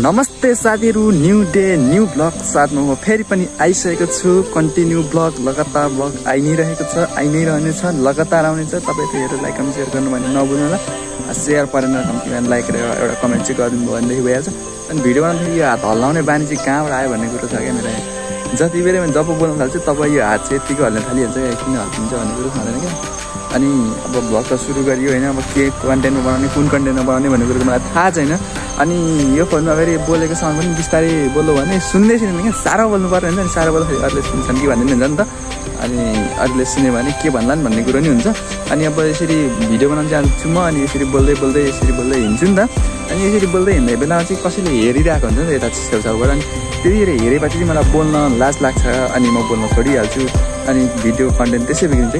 नमस्ते साथीहरु, new day new blog साथमा म फेरि पनि आइसकेको छु। कन्टिन्यू ब्लग, लगातार ब्लग आइ नै रहेको छ, आइ नै रहनेछ, लगातार आउनेछ। तपाईले हेरेर लाइक कमेन्ट शेयर गर्नु भने नभुल्नु होला। शेयर परेन कम्तीमा लाइक र एउटा कमेन्ट चाहिँ गरिदिनु भयो भनेदेखि भइहाल्छ। अनि भिडियो बनाउँदाखेरि यो हात हल्लाउने बानी चाहिँ कहाँबाट आयो भन्ने कुरा छ क्या मेरो। जति बेला म जब बोल्न थाल्छु तब यो हात चाहिँ यतिकै हल्न थालिहाल्छ क्या, किन हल्लिन्छ भन्ने कुरा थाहा क्या। अनि अब ब्लग त सुरु गरियो होइन, अब के कन्टेन्टमा बनाउने, कुन कन्टेन्टमा बनाउने भन्ने कुरो मलाई थाहा छैन। अनि यो फोनमा फेरि बोलेको साउन्ड पनि बिस्तारै बोल्नु भने सुन्दै सुन्दैन क्या, साह्रो बोल्नु पर्यो हुन्छ नि। साह्रो बोल्दाखेरि अरूले सुन्छन् कि भन्ने हुन्छ नि त। अनि अरूले सुन्यो भने के भन्लान् भन्ने कुरो नि हुन्छ। अनि अब यसरी भिडियो बनाउनु जान्छु म, अनि यसरी बोल्दै बोल्दै यसरी बोल्दै हिँड्छु नि त। अनि यसरी बोल्दै हिँड्ने बेलामा चाहिँ कसैले हेरिरहेको हुन्छ नि त यता छेउछाउबाट। अनि त्यतिखेर हेरेपछि चाहिँ मलाई बोल्न लाज लाग्छ, अनि म बोल्न छोडिहाल्छु। अनि भिडियो कन्टेन्ट त्यसै बिग्रिन्छ कि।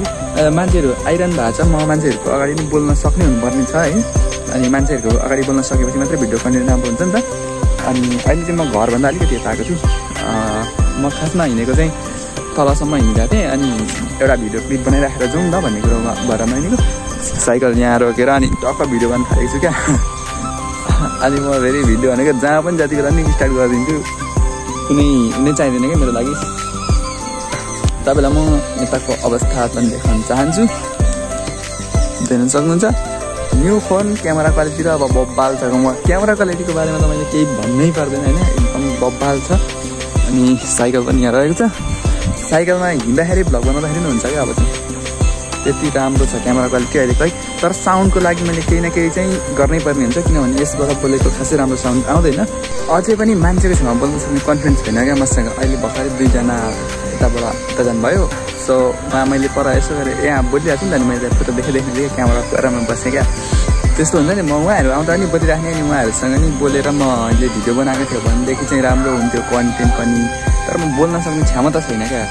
मान्छेहरू आइरहनु भएको छ, म मान्छेहरूको अगाडि पनि बोल्न सक्ने हुनुपर्ने छ है। अनि मान्छेहरूको अगाडि बोल्न सकेपछि मात्रै भिडियो कन्टेन्ट राम्रो हुन्छ नि त। अनि अहिले चाहिँ म घरभन्दा अलिकति यता आएको छु। म खासमा हिँडेको चाहिँ तलसम्म हिँडिरहेको थिएँ। अनि एउटा भिडियो क्लिप बनाइराखेर जाउँ न भन्ने कुरोमा भएर हिँडेको। साइकल यहाँ रोकेर अनि टक्क भिडियो बनाउनु थालेको छु क्या। अनि म फेरि भिडियो भनेको जहाँ पनि जति बेला नि स्टार्ट गरिदिन्छु, कुनै चाहिँदैन क्या मेरो लागि। तपाईँलाई म यताको अवस्था पनि देखाउन चाहन्छु, देख्न सक्नुहुन्छ। न्यू फोन क्यामेरा क्वालिटी र अब बब्बाल छ। म क्यामेरा क्वालिटीको बारेमा त मैले केही भन्नै पर्दैन होइन, एकदम बब्बाल छ। अनि साइकल पनि यहाँ रहेको छ। साइकलमा हिँड्दाखेरि भ्लग बनाउँदाखेरि पनि हुन्छ क्या। अब चाहिँ त्यति राम्रो छ क्यामेरा क्वालिटी अहिले खै। तर साउन्डको लागि मैले केही न केही चाहिँ गर्नै पर्ने हुन्छ, किनभने यसबाट बोलेको खासै राम्रो साउन्ड आउँदैन। अझै पनि मान्छेको छेउमा बोल्न सक्ने कन्फिडेन्स छैन क्या मसँग। अहिले भर्खरै 2जना यताबाट उता जानुभयो। सो मैले पर यसो गरेर यहाँ बोलिरहेको छु नि त। अनि मैले फोटो देखेँ क्यामेरा पुरामा बसेँ क्या। त्यस्तो हुन्छ नि। म उहाँहरू आउँदा पनि बोलिराख्ने, अनि उहाँहरूसँग नि बोलेर म अहिले भिडियो बनाएको थियो भनेदेखि चाहिँ राम्रो हुन्थ्यो कन्टेन्ट पनि। तर म बोल्न सक्ने क्षमता छैन क्या।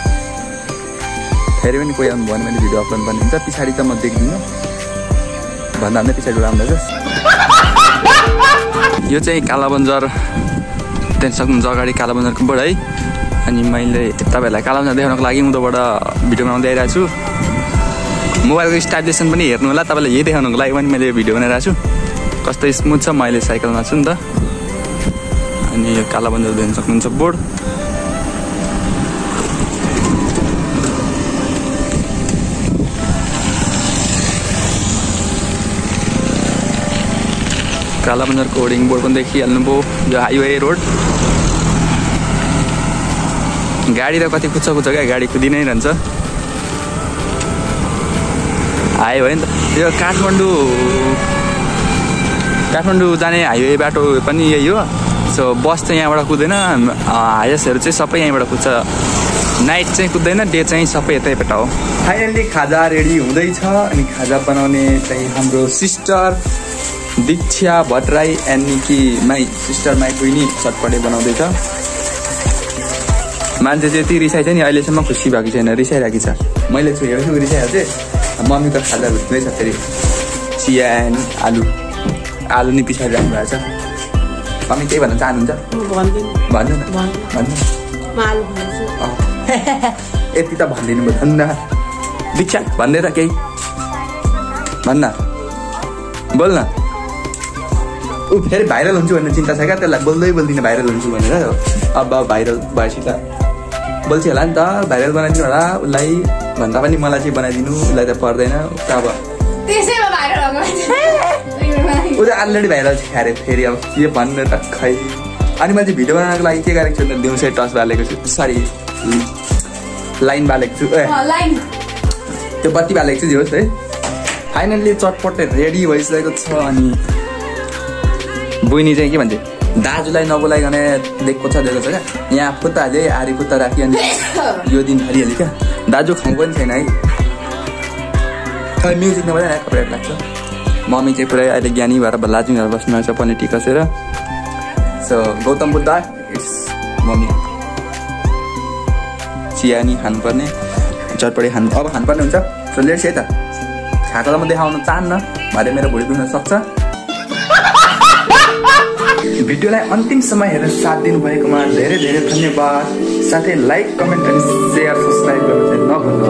फेरि पनि कोही आउनु भयो भने मैले भिडियो अपलोड पर्ने हुन्छ। पछाडि त म देख्दिनँ भन्दा भन्दै पछाडि राम्रो छ। यो चाहिँ कालाबन्जर देख्न सक्नुहुन्छ अगाडि कालाबन्जरको बोर्ड है। अनि मैले तपाईँहरूलाई कालाबन्जर देखाउनको लागि उताबाट भिडियो बनाउँदै आइरहेको छु। मोबाइलको स्टाबिलेसन पनि हेर्नु होला, तपाईँलाई यही देखाउनुको लागि पनि मैले भिडियो बनाइरहेको छु। कस्तो स्मुथ छ। म अहिले साइकलमा छु नि त। अनि यो कालाबन्जर देख्न सक्नुहुन्छ बोर्ड। कालाबन्जरको होर्डिङ बोर्ड पनि देखिहाल्नुभयो, यो हाइवे रोड। गाडी त कति कुद्छ क्या, गाडी कुदि नै रहन्छ। आयो है नि त। यो काठमाडौँ जाने हाइवे बाटो पनि यही हो। सो बस चाहिँ यहाँबाट कुद्दैन, हाइवेसहरू चाहिँ सबै यहीँबाट कुद्छ। नाइट चाहिँ कुद्दैन, डे चाहिँ सबै यतैबाट हो। फाइनल्ली खाजा रेडी हुँदैछ। अनि खाजा बनाउने चाहिँ हाम्रो sister Diksha Bhattarai and Niki my sister my बहिनी चटपटे बनाउँदैछ। मान्छे चाहिँ यति रिसाइ थियो नि, अहिलेसम्म खुसी भएको छैन, रिसाइरहेको छ। मैले छोडेको छु रिसाइहाल्छ। मम्मीको खाजा भित्रै छ फेरि चिया एन्ड आलु नि पछाडि राख्नु भएको छ। मम्मी केही भन्न चाहनुहुन्छ? भन्नु न। यति त भनिदिनु भयो धन्न। दीक्षा भन्दै त केही भन्न, बोल्न। ऊ फेरि भाइरल हुन्छु भन्ने चिन्ता छ क्या, त्यसलाई बोल्दिनँ भाइरल हुन्छु भनेर। अब भाइरल भएपछि त बोल्छ होला नि त, भाइरल बनाइदिनु होला उसलाई भन्दा पनि मलाई चाहिँ बनाइदिनु, उसलाई त पर्दैन। अब ऊ त अलरेडी भाइरल छ अरे, फेरि अब के भन्नु त खै। अनि मैले चाहिँ भिडियो बनाउनको लागि के गरेको छु त, दिउँसै टच बालेको छु, सरी लाइन बालेको छु, त्यो बत्ती बालेको छु जे होस् है। फाइनल्ली चटपटे रेडी भइसकेको छ। अनि बहिनी चाहिँ के भन्छ, दाजुलाई नबोलाइकन दिएको छ क्या। यहाँ फुत्ता हाल्यो, आरी फुत्ता राखी अनि यो दिन हालिहाल्यो क्या। दाजु खाउँ पनि छैन है, खै म्युजिक नबजाएर कपरेट लाग्छ। मम्मी चाहिँ पुरै अहिले ज्ञानी भएर लाजुङहरू बस्नुभएको छ पलेटी कसेर। So Gautam Buddha it's mummy. चिया नि खानुपर्ने, चटपटे अब खानुपर्ने हुन्छ। सो लेट्स है त। खाएको त म देखाउन चाहन्न, भरे मेरो भुँडी दुख्न सक्छ। भिडियोलाई अन्तिमसम्म हेरेर साथ दिनुभएकोमा धेरै धेरै धन्यवाद। साथै लाइक कमेन्ट अनि सेयर सब्सक्राइब गर्न चाहिँ नभुल्नु।